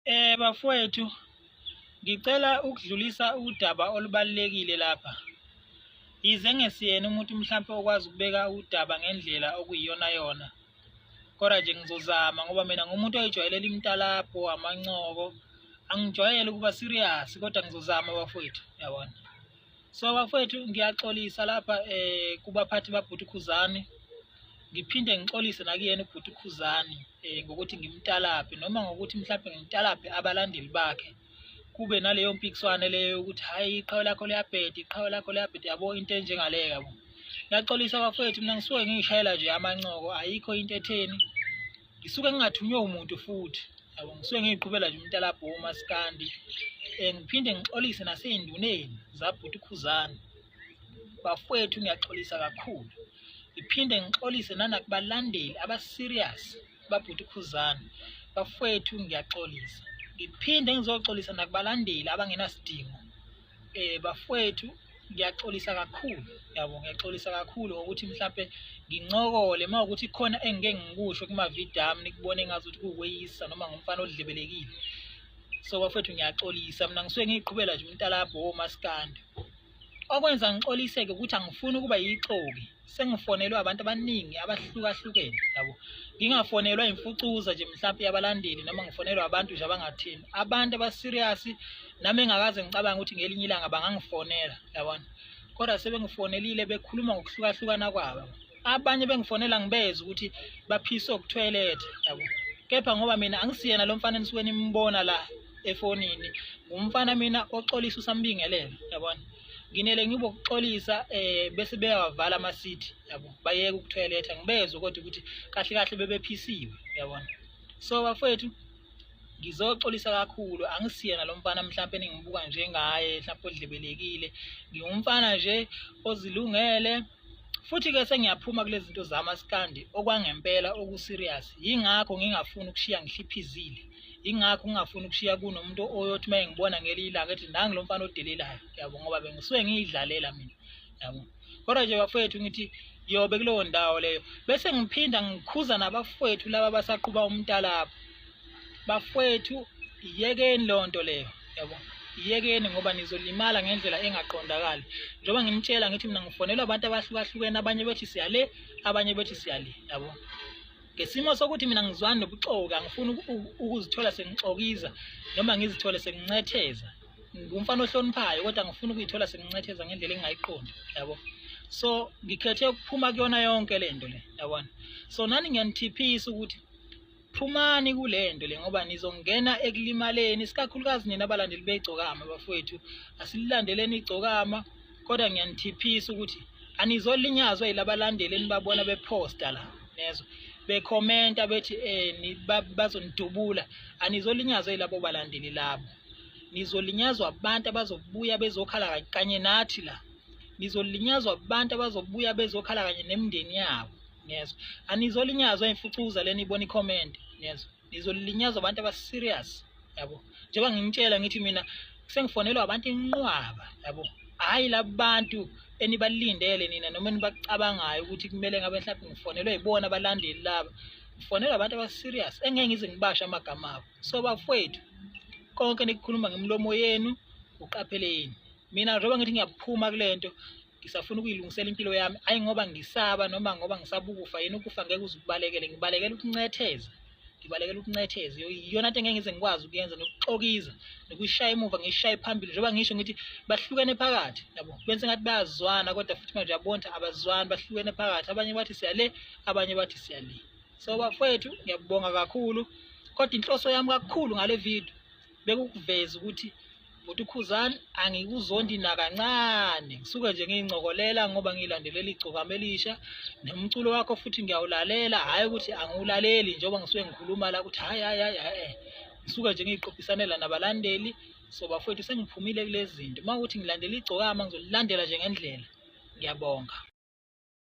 Bafowethu, ngicela ukudlulisa udaba olubalulekile lapha. Yize ngesiyena umuntu mhlampe okwazi ukubeka udaba ngendlela okuyiyona yona, kodwa nje ngizozama ngoba mina ngumuntu oyijwayelela imitalabho, amancoko. Angijwayele ukuba serious kodwa ngizozama bafowethu, yabona. So bafowethu ngiyaxolisa lapha kubaphathi babhuti Khuzani. Ngiphinde ngixolise nakuyena ubhuti Khuzani ngokuthi ngimtalabhe noma ngokuthi mhlampe ngimtalabhe abalandeli bakhe. Kube naleyo mpikiswano leyo yokuthi hhayi iqhawe lakho liyabheda, iqhawe lakho liyabheda, yabo into enjengaleyo yabo. Ngiyaxolisa bafowethu mina ngisuke ngiyishayela nje amancoko, ayikho into etheni. Ngisuke ngingathunywe umuntu futhi yabo, ngisuke ngiyiqhubela nje umtalabho womaskandi. Ngiphinde ngixolise nasey'nduneni zabhuti Khuzani. Bafowethu ngiyaxolisa kakhulu. Ngiphinde ngixolise nanakubalandeli aba-serious babhuti Khuzani. Bafowethu ngiyaxolisa. Ngiphinde ngizoxolisa nakubalandeli abangenasidingo. Bafowethu ngiyaxolisa kakhulu, yabo, ngiyaxolisa kakhulu ngokuthi mhlampe ngincokole uma kuwukuthi khona engike ngikusho kumavidiyo ami nikubone engazuthi kuwukweyisa noma ngumfana odlebelekile. So bafowethu ngiyaxolisa, mina ngisuke ngiyiqhubela nje umtalabho womaskandi. Okwenza ngixoliseke ukuthi angifuni ukuba yixoki, sengifonelwe abantu abaningi abahlukahlukene yabo. Ngingafonelwa imfucuza nje mhlampe yabalandeli noma ngifonelwa abantu nje abangathini. Abantu aba-serious nami engakaze ngicabanga ukuthi ngelinye ilanga bangangifonela yabona. Kodwa sebengifonelile bekhuluma ngokuhlukahlukana kwabo. Abanye bengifonela ngibezwe ukuthi baphiswe ukuthoyiletha yabo. Kepha ngoba mina angisiyena lo mfana enisuke nimbona la efonini, ngumfana mina oxolisa usambingelela yabona. Nginele ngibokuxolisa bese beyawavala amasithi yabo, bayeke ukuthoyiletha ngibezwe kodwa ukuthi kahle kahle bebephisiwe yabona. So bafowethu ngizoxolisa kakhulu, angisiyena lo mfana mhlampe engingibuka njengaye mhlampe odlebelekile. Ngiwumfana nje ozilungele futhi-ke sengiyaphuma kulezi zinto zamaskandi okwangempela oku-serious. Yingakho ngingafuni ukushiya ngihliphizile, yingakho ngingafuni ukushiya kunomuntu oyothi uma engibona ngelinye ilanga ethi nangu lo mfana odelelayo yabo, ngoba bengisuke ngiyidlalela mina yabo. Kodwa nje bafowethu ngithi yobe kuleyo ndawo leyo, bese ngiphinda ngikhuza nabafowethu laba abasaqhuba umtalabho. Bafowethu yekeni leyo nto leyo yabo, yekeni ngoba nizolimala ngendlela engaqondakali. Njengoba nginitshela ngithi mina ngifonelwa abantu abahlukahlukene, abanye bethi siyale, abanye bethi siyale yabo. Ngesimo sokuthi mina ngizwani nobuxoki, angifuni ukuzithola sengixokiza noma ngizithole sengincetheza. Ngumfana ohloniphayo kodwa ngifuna ukuyithola sengincetheza ngendlela engingayiqondi yabo. So ngikhethe ukuphuma kuyona yonke le nto le yabona. So nani ngiyanithiphisa ukuthi phumani kule nto le ngoba nizongena ekulimaleni, isikakhulukazi nina abalandeli begcokama. Bafowethu asililandeleni igcokama, kodwa ngiyanithiphisa ukuthi anizolinyazwa yilabalandeli enibabona bephosta la nezwa bekhomenta bethi bazonidubula. Anizolinyazwa yilabo balandeli labo, nizolinyazwa abantu abazobuya bezokhala kanye nathi la, nizolinyazwa abantu abazobuya bezokhala kanye nemindeni yabo ngezwa. Anizolinyazwa imfucuza lena ibona i-comment ngezwa, nizolinyazwa abantu aba-serious yabo. Njengoba nginitshela ngithi mina sengifonelwa abantu inqwaba yabo, hhayi labantu enibalindele nina noma enibacabangayo ukuthi kumele ngabe mhlawumbe ngifonelwe yibona abalandeli laba. Ngifonelwa abantu aba-serious engeke ngize ngibashe amagama abo. So bafowethu konke nikukhuluma ngemilomo yenu uqapheleni. Mina njengoba ngithi ngiyaphuma kule nto, ngisafuna ukuyilungisela impilo yami, hhayi ngoba ngisaba noma ngoba ngisaba ukufa. Yena ukufa ngeke uze ukubalekele, ngibalekela ukuncetheza, ngibalekela ukuncetheza. Iyona nto engeke ngize ngikwazi ukuyenza, nokuxokiza nokuyishaya emuva ngiyishaye phambili. Njengoba ngisho ngithi bahlukene phakathi yabo, benze ngathi bayazwana kodwa futhi manje uyabona ukuthi abazwani, bahlukene phakathi. Abanye bathi siyale, abanye bathi siyale. So bafowethu ngiyabonga kakhulu, kodwa inhloso yami kakhulu ngale video bekukuveza ukuthi Bhuti Khuzani angikuzondi nakancane, ngisuke nje ngiyincokolela ngoba ngilandelela igcokama elisha nomculo wakho futhi ngiyawulalela, hhayi ukuthi angiwulaleli njengoba ngisuke ngikhuluma la ukuthi hhayi hhayi hhayi hhayi, ngisuke nje ngiyiqophisanela nabalandeli. So bafowethu sengiphumile kulezi zinto, uma kuwukuthi ngilandela igcokama ngizolilandela nje ngendlela. Ngiyabonga.